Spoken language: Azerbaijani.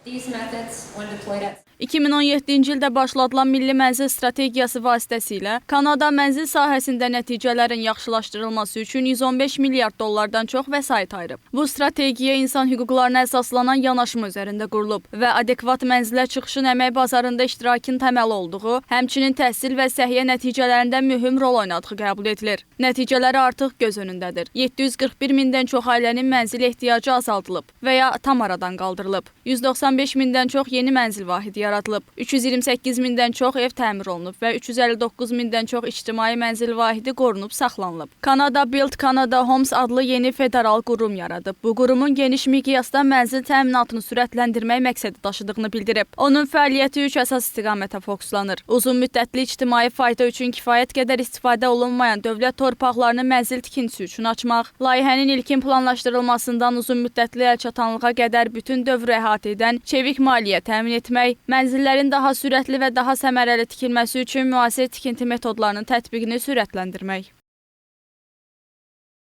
These methods, when deployed at 2017-ci ildə başladılan Milli Mənzil Strategiyası vasitəsilə Kanada mənzil sahəsində nəticələrin yaxşılaşdırılması üçün 115 milyard dollardan çox vəsait ayırıb. Bu strategiya insan hüquqlarına əsaslanan yanaşma üzərində qurulub və adekvat mənzilə çıxışın əmək bazarında iştirakın təməli olduğu, həmçinin təhsil və səhiyyə nəticələrində mühüm rol oynadığı qəbul edilir. Nəticələri artıq göz önündədir. 741 mindən çox ailənin mənzil ehtiyacı azaldılıb və ya tam aradan qaldırılıb. 195 mindən çox yeni mənzil vahidi yaradılıb. 328 mindən çox ev təmir olunub və 359 mindən çox ictimai mənzil vahidi qorunub saxlanılıb. Kanada Build Canada Homes adlı yeni federal qurum yaradıb. Bu qurumun geniş miqyasda mənzil təminatını sürətləndirmək məqsədi daşıdığını bildirib. Onun fəaliyyəti üç əsas istiqamətə fokuslanır. Uzun müddətli ictimai fayda üçün kifayət qədər istifadə olunmayan dövlət torpaqlarını mənzil tikintisi üçün açmaq, layihənin ilkin planlaşdırılmasından uzun müddətli əlçatanlığa qədər bütün dövrü əhatə edən çevik maliyyə təmin etmək, mənzillərin daha sürətli və daha səmərəli tikilməsi üçün müasir tikinti metodlarının tətbiqini sürətləndirmək.